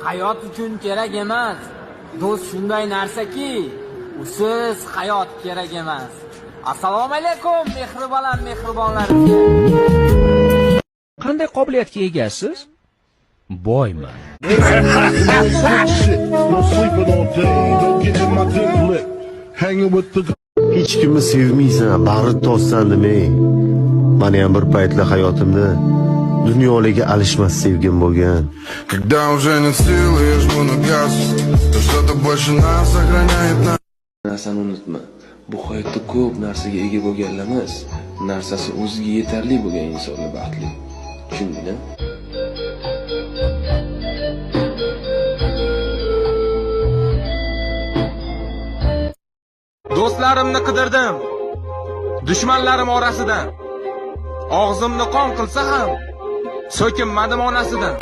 Hayot uchun kerak emas. Do'st shunday narsaki, usiz hayot kerak emas. Assalomu alaykum, mehribonlar, mehribonlarimga. Qanday qobiliyatga egasiz? Boyman. Shit, no sleeping all day. Don't get in my dick lit. Hanging with the Hech kimni sevmaysan, bag'ri tossan demay. Mani ham bir paytlar hayotimda dunyoligi alishmas sevgim bo'lgan. Когда уже нет сил, я жму на газ. То что-то больше нас сохраняет нас. Narsani unutma. Bu hayotda ko'p narsaga ega bo'lganlar emas, narsasi o'ziga yetarli bo'lgan insonlar baxtli. Tushunding-a? Do'stlarimni qidirdim. Dushmanlarim orasidan. Og'zimni qon qilsa ham so'kinmadim onasidan.